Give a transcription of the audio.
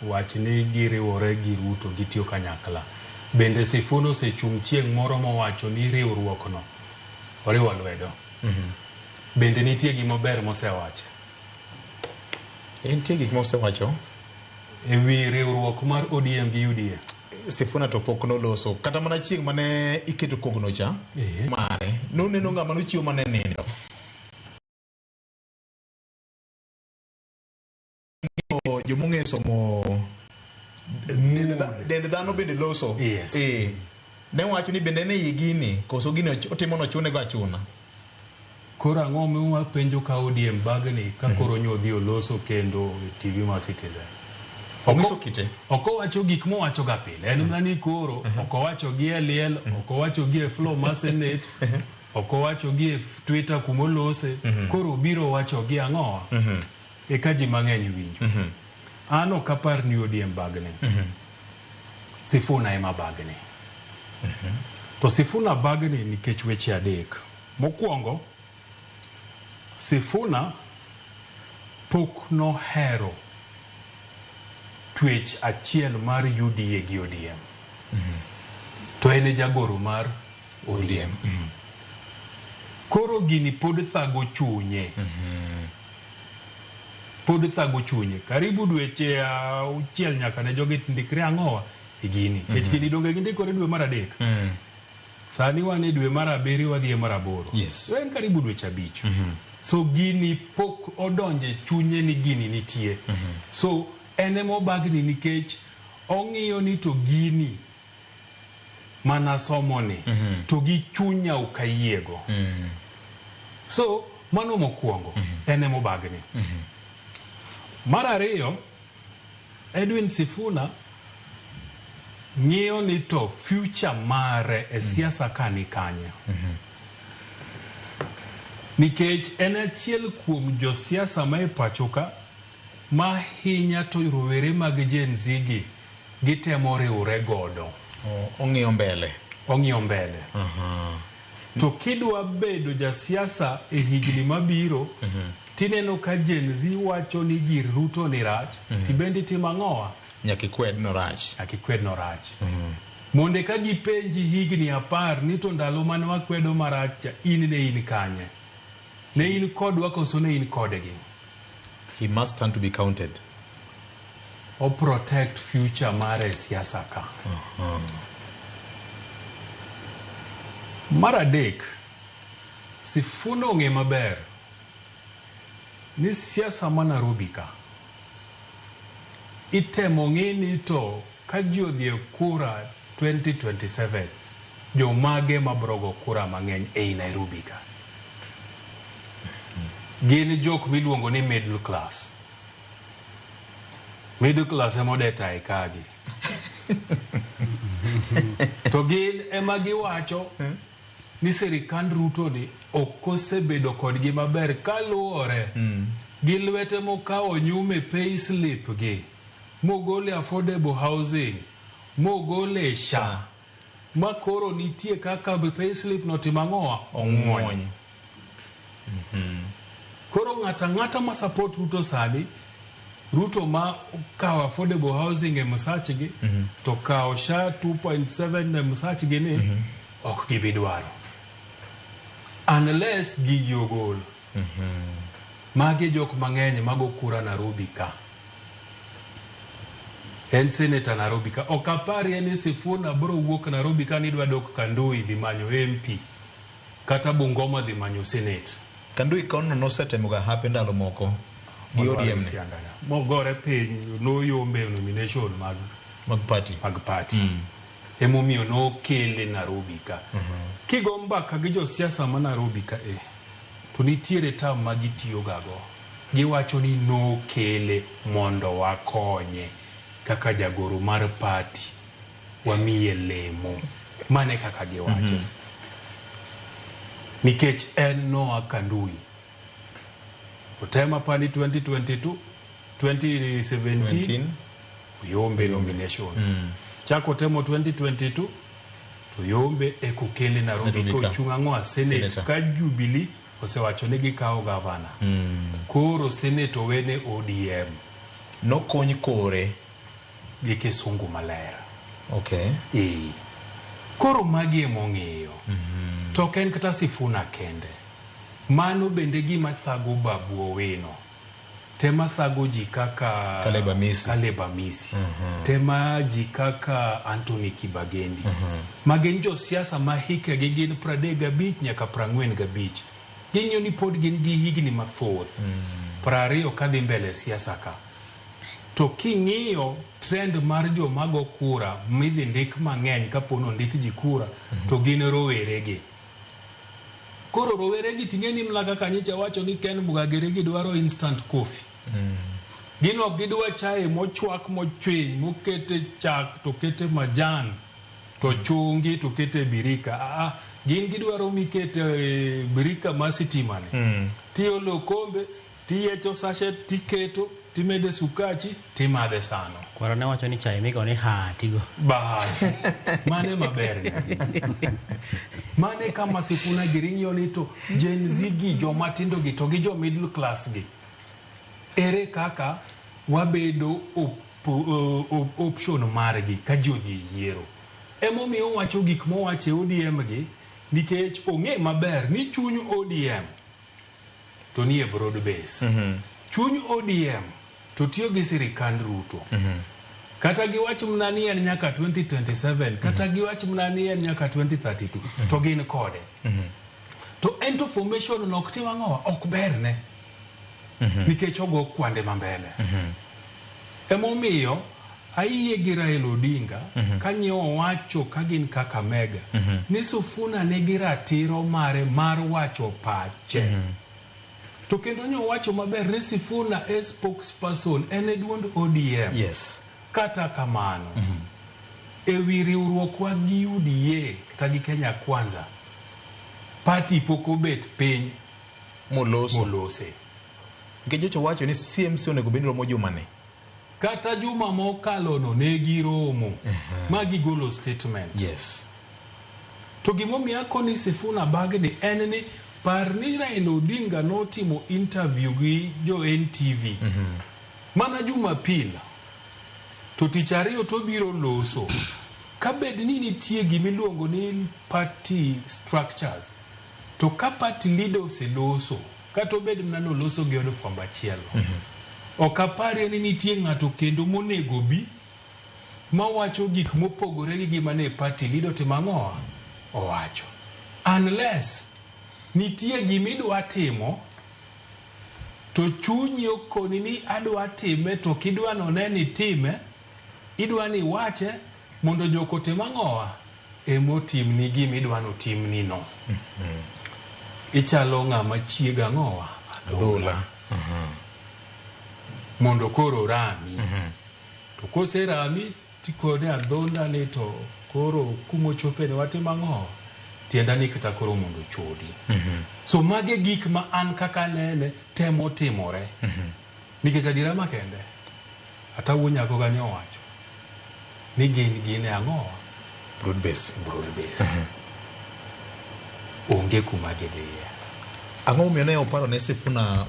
wach ni giriwore gi Ruto gitiyo kanyakla. Bende Sifuna osechung' chieng' moro mowacho ni riwruok no oriwo lwedo. Bende nitie gima ber mosewacho? Nitie gik mosewacho. E wi riwruok mar ODM gi UDA. Sifuna to pok noloso kata mana chieng' mane iketo kogno cha mare noneno ng'ama nochiwo mane nindo. Jomong'eyo somo dend dhano bende loso. Yes. Ne wacho ni bende ne iye gini koso gini otimo nochune go achuna. Koro ang'o miwa penjo ka ODM bagni ka koro nyo odhi oloso kendo e TV mar Citizen. Onyiso kite. Ok owacho gik mowacho ga pile. En mana ni koro ok owacho gi e liel, ok owacho gi e floor mar Senate, ok owacho gi e Twitter kumolose. Koro obiro wacho gi ang'owa? Eka ji mang'eny winjo. An ok apar ni ODM bagni. Sifuna ema bagni. To Sifuna bagni nikech weche adek. Mokwongo, Sifuna pok nohero twech achiel mar UDA gi ODM. To en e jagoro mar ODM. Koro gini pod thago chunye. Pod thago chunye. Karibu dweche auchiel nyaka ne jogi ndikre ang'owa e gini. Nikech gini donge gindikore dwe mar adek. Sani wan e dwe mar abiriyo wadhi e mar aboro. Yes. En karibu dweche abich. So gini pok odonje chunye ni gini nitie. So en ema obagni nikech ong'iyo ni to gini mana somo ni to gi chunya ok ayiego. So mano mokwongo en ema obagni. Mar ariyo, Edwin Sifuna ng'iyo ni to future mare e siasa ka ni kanye. Nikech en achiel kuom josiasa ma e pacho ka ma hinya to rowere mag Gen Z gi gitemo riwre godo. Ong'iyo mbele. Ong'iyo mbele. To kidwa bedo jasiasa e higni mabiro, tineno ka Gen Z wacho ni gir Ruto ni rach, tibende itimo ang'owa? Nyaka ikwed no rach. Nyaka ikwed no rach. Mondo eka gipenji higni 10 ni to ndalo mane wakwedo marach cha, in ne in kanye? Ne in kodwa koso ne in kodgi? He must stand to be counted. O protect future mare e siasa ka. Mar adek, Sifuna ong'e maber ni siasa ma Nairobi ka itemo ng'i ni to ka ji odhi e kura 2027 jomage mabro go kura mang'eny ei Nairobi ka. Gin jok miluongo ni middle class. Middle class ema ode tae kagi. To gin ema giwacho ni sirikand Ruto ni ok osebedo kodgi maber kaluwore gi lwete mokawo nyume pay slip gi mogole affordable housing mogole SHA ma koro nitie kaka pay slip no timo ang'owa Ong'wony. Koro ng'ato ang'ata ma support Ruto sani, Ruto ma okawo affordable housing e msachgi to kawo SHA 2.7 e msachgi ni ok gibi dwaro. Unless gigi ogol. Magi jok mang'eny mago kura Nairobi ka. En senator Nairobi ka. Ok aparie ni Sifuna bro wuok Nairobi ka ni dwa dok Kandui dhi manyo MP. Kata Bungoma dhi manyo senate. Kandui kono nosetemo ga hape ndalo moko gi ODM ne. Mogore piny noyombe e nomination mag mag party. Mag party. Emomiyo nokele Nairobi ka. Kigo mbaka gi josiasa ma Nairobi ka e, to nitiere term ma gitiyo ga go. Giwacho ni nokele mondo wakonye kaka jagoro mar party. Wamiye lemo. Mano e kaka giwache. Nikech en noa Kandui. Otema pani 2022, 2017 oyombe nominations. Chako temo 2022 to oyombe e kokele Nairobi Nairobi ka. kochung' ang'o a Senate Senator. ka Jubilee osewacho ni gikawo gavana. Koro Senate owene ODM. Nokony kore. gi kisungu maler. Okay. Ee. Koro magi emong'iyo. To ok en kata Sifuna kende. Mano bende gima thago Babu Owino. Tema thago ji kaka Caleb Amisi. Caleb Amisi. Tema ji kaka Anthony Kibagendi. Ma gin josiasa ma hikegi gin 35 nyaka 45. Ging'iyo ni pod gin gi higni mathoth. 20 kadhi mbele e siasa ka. To king'iyo trend mar joma go kura midhi ndik mang'eny kapo ni ondik ji kura to gin rowere gi. Koro rowere gi ting'e ni mla kaka nyicha wacho ni Ken Mugagere gi dwaro instant coffee. Gin ok gidwa chae mochwak mochwiny mokete chak to kete majan to chungi to kete birika. Ah, gin gidwaro mikete e birika mar sitima ni. Tiolo okombe tiyiecho sachet tiketo timede sukachi timadhe sano. Kwara ne wacho ni chai migo ni ha tigo. Bas, mane maber negi. Mane kama Sifuna giri ng'iyo ni to Gen Z gi joma tindo gi to gi jo middle class gi. Ere kaka wabedo option margi ka ji odhi e yiero. Emomiyo owacho gik mowacho e ODM gi nikech ong'e maber ni chuny ODM to nie broad base. Chuny ODM to tiyo gi sirikand Ruto. Kata giwach mana ni en nyaka 2027, kata giwach mana ni en nyaka 2032, to gin kode. To en to formation no ok tim ang'owa, ok berne. Nikech ogo kwande ma mbele. Emomiyo ayie gi Raila Odinga kanyo owacho ka gin Kakamega ni Sifuna nigi ratiro mare mar wacho pache. To kendo nyo owacho maber ni Sifuna e spokesperson en e duond ODM. Kata kamano, e wi riwruokwa gi UDA kata gi Kenya Kwanza, party pok obet piny moloso. Molose. Nikech nyocha owacho ni CMC onego bed ni romo jumani. Kata juma mokalo no ne giromo ma gigolo statement. To gimomiyo akoni Sifuna bagni en ni par ni Raila Odinga notimo interview gi jo NTV mana Jumapil to tich ariyo to biro loso kabed ni nitie gimiluongo ni party structures to ka party leader oseloso kata obed mana noloso gi od fwambo achiel ok aparie ni nitie ng'ato kendo monego bi mawacho gik mopogore gi gima ne party leader otimo ang'owa owacho unless nitie gimidwa timo to chunyi okoni ni adwa time to kidwa none ni time idwa ni iwache mondo jok otim ang'owa emotimni gimidwa notimni no ichalo ng'ama chiega ang'owa Adhola. Mondo koro rami to koserami tikone adhonda ni to koro kumochope ni watimo ang'o tienda ni kata koro mondo ochodi. So mage gik ma an kaka nene temo timore nikech adiera makende ata wuo nyako kanyo owacho ni gin gin e ang'o Broad base. Broad base onge kuma gidhiye. Ang'o momiyo ne oparo ne Sifuna?